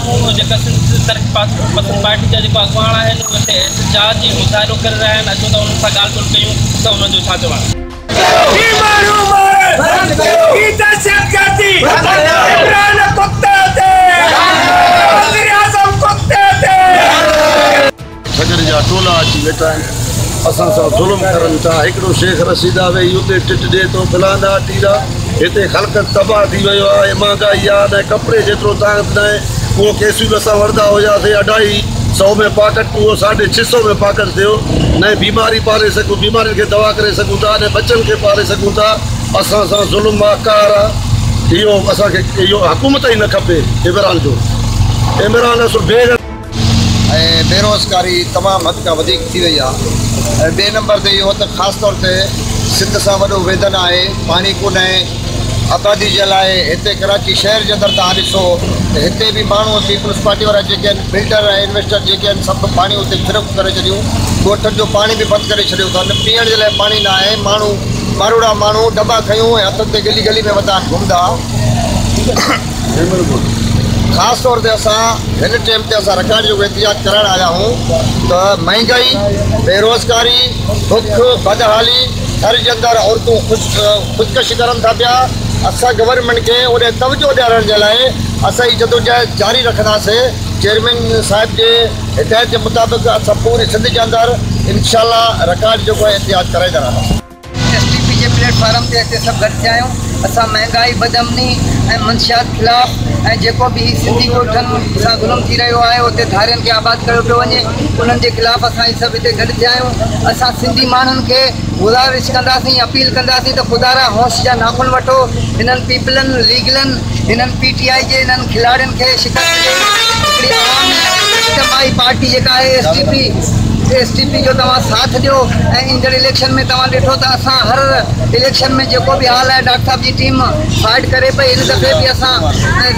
سامهون جيڪا سنڌ ترقي پسند پارٽي جا جيڪو اڳواڻ آهن اهي هتي احتجاج ۽ مظاهرو ڪري رهيا آهن. اچو ته انهن سان ڳالهه ٻولهه ڪيون ته انهن جو ڇا چوڻ آهي. ٺڳن جا ٽولا اچي ويٺا آهن، اسان سان ظلم ڪرن ٿا. هڪڙو شيخ رشيد آ ويهي اتي ٽٽ ڏئي ٿو، فلاندا ٽيرا. هتي خلقت تباهه ٿي ويو آهي، مهانگائي آ، نه ڪپڙي جيترو طاقت ناهي. اهو ڪيسيون اسان وٺندا هياسي 250 ۾ پاڪٽ، اهو 650 ۾ پاڪٽ ٿيو. نه بيماري پالي سگهون، بيمارين کي دوا ڪري سگهون ٿا، نه ٻچن کي پالي سگهون ٿا. اسان سان ظلم آ، قهر آ. اهو اسان کي اهو حڪومت ئي نه کپي عمران جو. عمران اصل بي ۽ بيروزگاري تمام حد کان وڌيڪ ٿي وئي آهي ۽ ٻئي نمبر تي اهو ته خاص طور تي سنڌ سان وڏو ويڌن آهي، پاڻي ڪونهي آبادي جي لاء. هتي ڪراچي شهر جي اندر توهان ڏسو ته هتي به ماڻهو پيپلز پارٽي وارا جيڪي آهن بلڊر ۽ انويسٽر جيڪي آهن سڀ پاڻي اتي فروخت ڪري ڇڏيون، ڳوٺن جو پاڻي به بند ڪري ڇڏيو اٿن، پيئڻ جي لاء پاڻي نه آهي، ماڻهو ماروئڙا ماڻهو ڊٻا کنيون ۽ هٿن تي گلي گلي ۾ وتان گهمندا. خاص طور تي اسان هن ٽيم تي اسان رڪارڊ جيڪو احتجاج ڪرائڻ آيا آهيون ته مهنگائي، بيروزگاري، بک، بدحالي، ٿر جي اندر عورتون خودڪشي ڪرن ٿا پيا، اسان گورنمينٽ کي اوڏي توجهه ڏيارڻ جي لاء اسان هي جدوجهد جاري رکنداسين. چيئرمين صاحب جي هدايت جي مطابق اسان پوري سنڌ جي اندر انشاء الله رڪارڊ جيڪو آهي احتجاج ڪرائيندا رهنداسين. ايس ٽي پي جي پليٽ فارم تي هتي سڀ گڏ ٿيا آهيون. اسان مهنگائي، بدامني ۽ منشيات خلاف ۽ جيڪو به هي سنڌي ڳوٺن سان ظلم ٿي رهيو آهي اتي ڌارين کي آباد ڪيو پيو وڃي انهن جي خلاف اسان هي سڀ هتي گڏ ٿيا آهيون. اسان سنڌي ماڻهن کي گذارش ڪنداسين اپيل ڪنداسين ته خدارا هوش جا ناخن وٺو هنن پيپلن ليگلن هنن پي ٽي آء جي هنن کلاڙين کي شڪست ڏئي هڪڙي عوامي اجتماعي پارٽي جيڪا آهي S T P S T P جو توهان ساٿ ڏيو ۽ ايندڙ اليڪشن ۾ توهان ڏٺو ته اسان هر اليڪشن ۾ جيڪو به حال آهي ڊاڪٽر صاحب جي ٽيم فائٽ ڪري پئي هن دفعي به اسان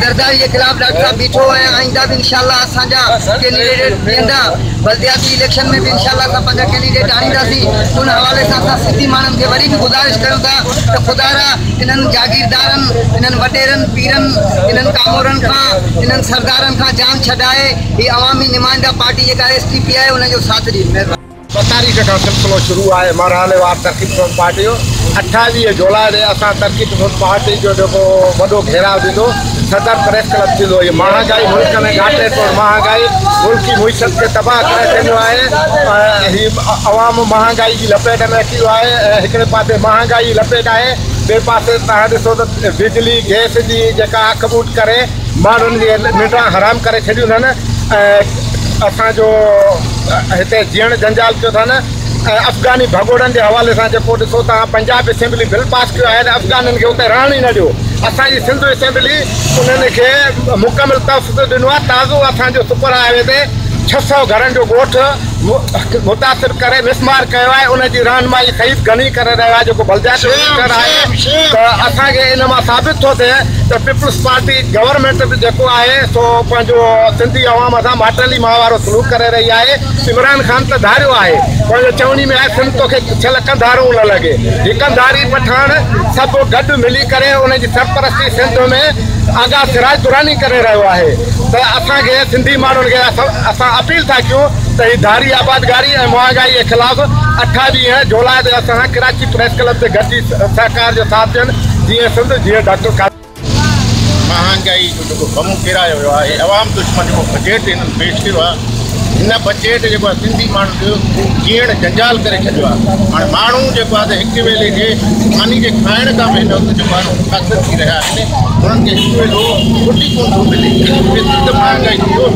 زرداري جي خلاف ڊاڪٽر صاحب بيٺو ۽ آئنده به انشاء الله اسان جا ڪينڊيڊيٽ بيهندا بلدياتي اليڪشن ۾ به انشاء الله اسان پنهنجا ڪينڊيڊيٽ آڻينداسين ان حوالي سان اسان سنڌي ماڻهن کي وري به گذارش ڪريون ٿا ته خدارا انهن جاگيردارن انهن وڏيرن پيرن انهن ڪامورن کان انهن سردارن کان جان ڇڏائي هي عوامي نمائنده پارٽي جيڪا ايس ٽي پي آهي ان جو ساٿ ڏين. مهرباني. 2 تاريخ کان سلسلو شروع آهي مرحليوار ترقي پسند پارٽي جو 28 جولاء تي اسان ترقي پسند پارٽي جو جيڪو وڏو گهيراء ٿيندو صدر پريس ڪلب ٿيندو. هي مهانگائي ملڪ ۾ گهاٽي توڙ مهانگائي ملڪي معيشت کي تباهه ڪري ڇڏيو آهي. هي عوام مهانگائي جي لپيٽ ۾ اچي ويو آهي ۽ هڪڙي پاسي مهانگائي جي لپيٽ آهي ٻئي پاسي توهان ڏسو ته بجلي گئس جي جيڪا اک ٻوٽ ڪري ماڻهن جي ننڊان حرام ڪري ڇڏيون اٿن ۽ اسان جو هتي جيئڻ جنجال ڪيو اٿن ۽ افغاني ڀڳوڙن جي حوالي سان جيڪو ڏسو توهان پنجاب اسيمبلي بل پاس ڪيو آهي ته افغانين کي اتي رهڻ ئي نه ڏيو. اسان جي سنڌ اسيمبلي انهن کي مڪمل تحفظ ڏنو آهي. تازو اسان جو سپر هاء وي تي 600 گهرن جو ڳوٺ متاثر ڪري مسمار ڪيو آهي ان جي رهنمائي سعيد غني ڪري رهيو آهي جيڪو بلدياتي منسٽر آهي ته اسان کي ان مان ثابت ٿو ٿئي ته پيپلز پارٽي گورنمينٽ به جيڪو آهي سو پنهنجو سنڌي عوام سان ماٽيلي ماء وارو سلوڪ ڪري رهي آهي. عمران خان ته ڌاريو آهي پنهنجو چوڻي ۾ آهي سنڌ توکي ڇل ڪنڌارو نه لڳي. هي ڪنڌاري پٺاڻ سڀ گڏ ملي ڪري ان جي سرپرستي سنڌ ۾ آغا سراج دراني ڪري رهيو آهي ته اسان کي سنڌي ماڻهن کي اسان اپيل ٿا ڪيون ته هي ڌاري آبادگاري ۽ مهانگائي جي خلاف 28 جولاء تي اسان ڪراچي پريس ڪلب تي گڏجي سهڪار جو ساٿ ڏين. جيئي سنڌ جيئي ڊاڪٽر قادر. مهانگائي جو جيڪو بم ڪيرايو ويو آهي، عوام دشمن جيڪو بجيٽ هنن پيش ڪيو آهي، هن بجيٽ جيڪو آهي سنڌي ماڻهن جو جيئڻ جنجال ڪري ڇڏيو آهي. هاڻي ماڻهو جيڪو آهي ته هڪ ويلي جي ماني جي کائڻ کان به هن وقت جيڪو آهي متاثر ٿي رهيا آهن، هنن کي هڪ ويلو روٽي ڪونه ٿو ملي، ايتري ته مهانگائي ٿي ويو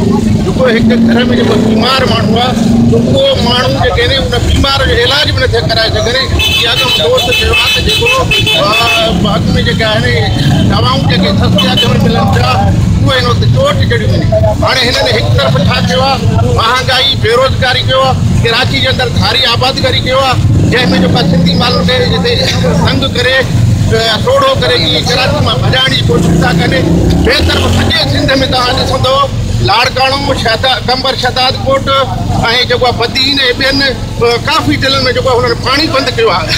جيڪو هڪ گهر ۾ جيڪو بيمار ماڻهو آهي ته اهو ماڻهو جيڪي آهن ان بيمار جو علاج به نٿا ڪرائي سگهن. اها ته دوست چيو آهي ته جيڪو اڳ ۾ جيڪي آهن دوائون جيڪي سستي اگهه ۾ ملن پيا اهي هن وقت چوٽ چڙهيون وڃن. هاڻي هنن هڪ طرف ڇا ڪيو آهي مهانگائي بيروزگاري ڪيو آهي ڪراچي جي اندر ڌاري آبادگاري ڪيو آهي جنهن ۾ جيڪا سنڌي ماڻهن کي جتي تنگ ڪري سوڙهو ڪري ائين ڪراچي مان ڀڄائڻ جي ڪوشش ٿا ڪن. ٻئي طرف سڄي سنڌ ۾ توهان ڏسندو لاڙڪاڻو قمبر شهدادڪوٽ ۽ جيڪو آهي بدين ۽ ٻين ڪافي ضلعن ۾ جيڪو آهي هنن پاڻي بند ڪيو آهي.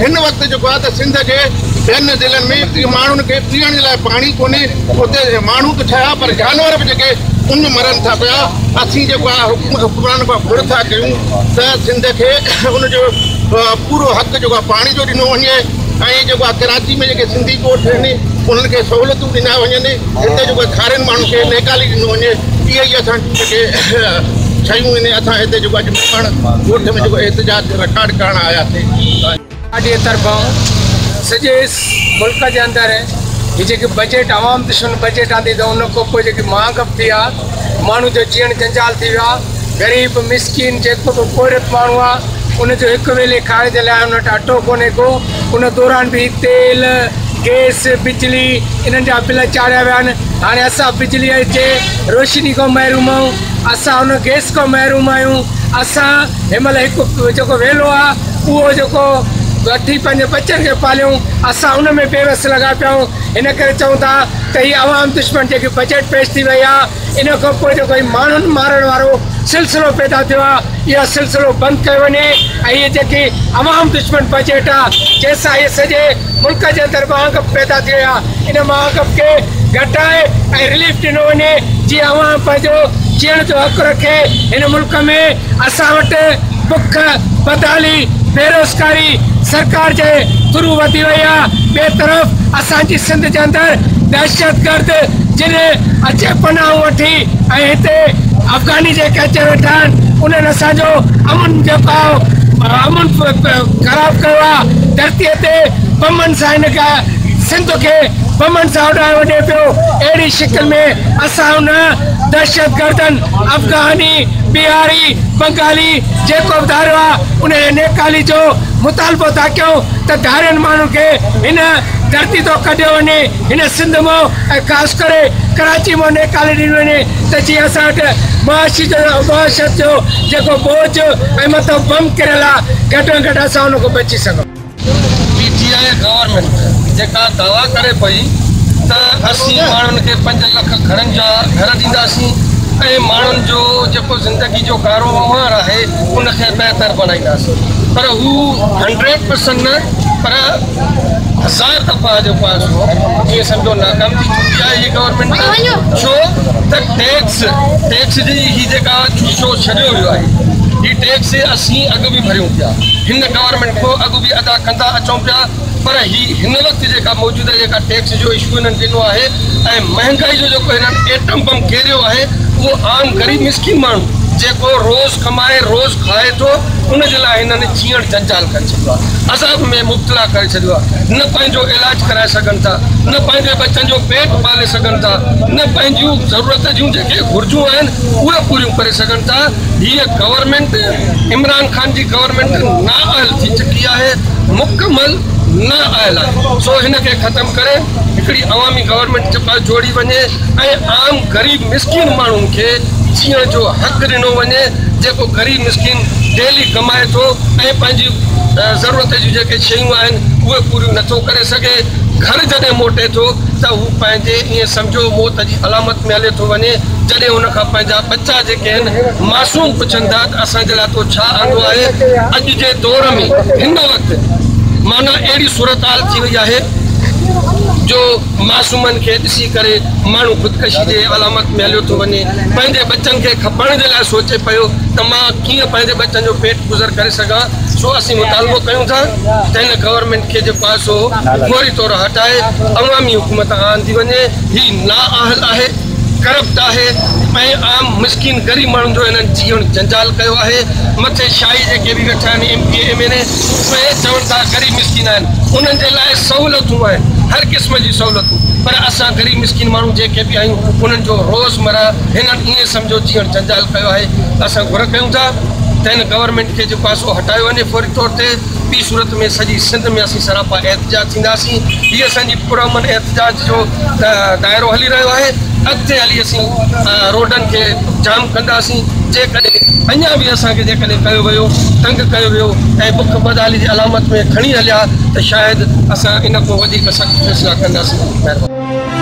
هن وقت جيڪو آهي ته سنڌ جي ٻين ضلعن ۾ ماڻهن کي پيئڻ جي لاء پاڻي ڪونهي، اتي ماڻهو ته ٺهيا پر جانور به جيڪي اڃ مرن ٿا پيا. اسين جيڪو آهي حڪمران کان گهر ٿا ڪيون ته سنڌ کي ان جو پورو حق جيڪو آهي پاڻي جو ڏنو وڃي ۽ جيڪو آهي ڪراچي ۾ جيڪي سنڌي ڳوٺ آهن انهن کي سهولتون ڏنا وڃن، هتي جيڪو ڌارين ماڻهن کي نيڪالي ڏنو وڃي. اهي ئي اسان جون جيڪي شيون آهن. اسان هتي جيڪو اڄ ميمڻ ڳوٺ ۾ جيڪو احتجاج رڪارڊ ڪرڻ آياسين. پارٽيء طرفان سڄي ملڪ جي اندر هي جيڪي بجيٽ عوام دشمن بجيٽ آندي ته ان کان پوء جيڪي مهانگ به ٿي آ، ماڻهو جو جيئڻ جنجال ٿي ويو آ. غريب مسڪين جيڪو به پورهيت ماڻهو آ ان جو هڪ ويلي کائڻ جي لاء ان وٽ اٽو ڪونهي ڪو. ان دوران به تيل، گئس، بجلي انهن جا بل چاڙهيا ويا آهن. هاڻي اسان بجلي جي روشني کان محروم آهيون، اسان ان گئس کان محروم آهيون. اسان هن مهل هڪ جيڪو ويلو آ اهو جيڪو وٺي پنهنجي ٻچن کي پاليون، اسان ان ۾ بيوس لڳا پيا آهيون. ان ڪري چئون ٿا ته هي عوام دشمن جيڪي بجيٽ پيش ٿي وئي آ ان کان پوء جيڪو هي ماڻهن مارڻ وارو سلسلو پيدا ٿيو آ اهو سلسلو بند ڪيو وڃي ۽ هي جيڪي عوام دشمن بجيٽ آ جنهن سان هي سڄي ملڪ جي اندر مهانگپ پيدا ٿي وئي آ ان مهانگپ کي گهٽائي ۽ رليف ڏنو وڃي جيئن عوام پنهنجو جيئڻ جو حق رکي. هن ملڪ ۾ اسان وٽ بک، بدحالي، بيروزگاري سرڪار جي ٿرو وڌي وئي آ. ٻئي طرف اسان جي سنڌ جي اندر دهشتگرد جن اچي پناهون وٺي ۽ هتي افغاني جيڪي اچي ويٺا آهن انهن اسان جو امن جيڪو آ امن خراب ڪيو آ. ڌرتي تي بمن سان هن سنڌ کي بمن سان اڏايو وڃي پيو. اهڙي شڪل ۾ اسان ان دهشتگردن افغاني، بهاري، بنگالي جيڪو به ڌاريو آ ان جي نيڪالي جو مطالبو ٿا ڪيون ته ڌارين ماڻهن کي هن ڌرتي تان ڪڍيو وڃي، هن سنڌ مان ۽ خاص ڪري ڪراچي مان نيڪالي ڏني وڃي ته جيئن اسان وٽ معاشي جو معاشرت جو جيڪو بوجهه ۽ مٿان بم ڪريل آ گهٽ ۾ گهٽ اسان ان کان بچي سگهون. پي ٽي I government جيڪا دعويٰ ڪري پئي ته اسين ماڻهن کي 5 لک گهرن جا گهر ڏينداسين ۽ ماڻهن جو جيڪو زندگي جو ڪاروهنوار آهي ان کي بهتر بڻائينداسين پر هو 100% نه پر 1000 دفعا جيڪو آهي سو ائين سمجهو ناڪام ٿي چڪي آهي هي گورنمينٽ، ڇو ته ٽيڪس ٽيڪس جي هي جيڪا ڇوڇو ڇڏيو ويو آهي هي ٽيڪس اسين اڳ به ڀريون پيا، هن گورنمينٽ کان اڳ به ادا ڪندا اچون پيا پر هي هن وقت جيڪا موجوده جيڪا ٽيڪس جو اشو هنن ڏنو آهي ۽ مهنگائي جو جيڪو هنن ايٽم بم ڪيريو آهي اهو عام غريب مسڪين ماڻهو جيڪو روز ڪمائي روز کائي ٿو ان جي لاء هنن جيئڻ جنجال ڪري ڇڏيو آهي، عذاب ۾ مبتلا ڪري ڇڏيو آهي، نه پنهنجو علاج ڪرائي سگهن ٿا، نه پنهنجي ٻچن جو پيٽ پالي سگهن ٿا، نه پنهنجيون ضرورت جون جيڪي گهرجون آهن اهي پوريون ڪري سگهن ٿا. هيء گورنمينٽ عمران خان جي گورنمينٽ نااهل ٿي چڪي آهي، مڪمل نااهل آهي، سو هن کي ختم ڪري هڪڙي عوامي گورنمينٽ جوڙي وڃي ۽ عام غريب مسڪين ماڻهن کي جيئڻ جو حق ڏنو وڃي، جيڪو غريب مسڪين ڊيلي ڪمائي ٿو ۽ پنهنجي ضرورت جون جيڪي شيون آهن اهي پوريون نٿو ڪري سگهي، گهر جڏهن موٽي ٿو ته هو پنهنجي ائين سمجهو موت جي علامت ۾ هلي ٿو وڃي، جڏهن هن کان پنهنجا ٻچا جيڪي آهن معصوم پڇن ٿا ته اسان جي لاء تو ڇا آندو آهي، اڄ جي دور ۾ هن وقت معنيٰ اهڙي صورتحال ٿي وئي آهي جو معصومن کي ڏسي ڪري ماڻهو خودڪشي جي علامت ۾ هليو ٿو وڃي، پنهنجي ٻچن کي کپائڻ جي لاء سوچي پيو ته مان ڪيئن پنهنجي ٻچن جو پيٽ گذر ڪري سگهان، سو اسين مطالبو ڪيون ٿا ته هن گورنمينٽ کي جيڪو آهي سو فوري طور هٽائي عوامي حڪومت آندي وڃي، هي نااهل آهي، ڪرپٽ آهي ۽ عام مسڪين غريب ماڻهن جو هنن جيئڻ جنجال ڪيو آهي، مٿي شاهي جيڪي به ويٺا آهن M P A M N A اهي چون ٿا غريب مسڪين آهن انهن جي لاء سهولتون آهن هر قسم جي سهولتون پر اسان غريب مسڪين ماڻهو جيڪي به آهيون انهن جو روزمره هنن ائين سمجهو جيئڻ جنجال ڪيو آهي ته اسان گهر ڪيون ٿا ته هن گورنمينٽ کي جيڪو آهي سو هٽايو وڃي فوري طور تي، ٻي صورت ۾ سڄي سنڌ ۾ اسين سراپا احتجاج ٿينداسين، هي اسان جي پرامن احتجاج جو دائرو هلي رهيو آهي، اڳتي هلي اسين روڊن کي جام ڪنداسين، جيڪڏهن اڃا به اسان کي جيڪڏهن ڪيو ويو، تنگ ڪيو ويو ۽ بک بدحالي جي علامت ۾ کڻي هليا ته شايد اسان ان کان وڌيڪ سخت فيصلا ڪنداسين. مهرباني.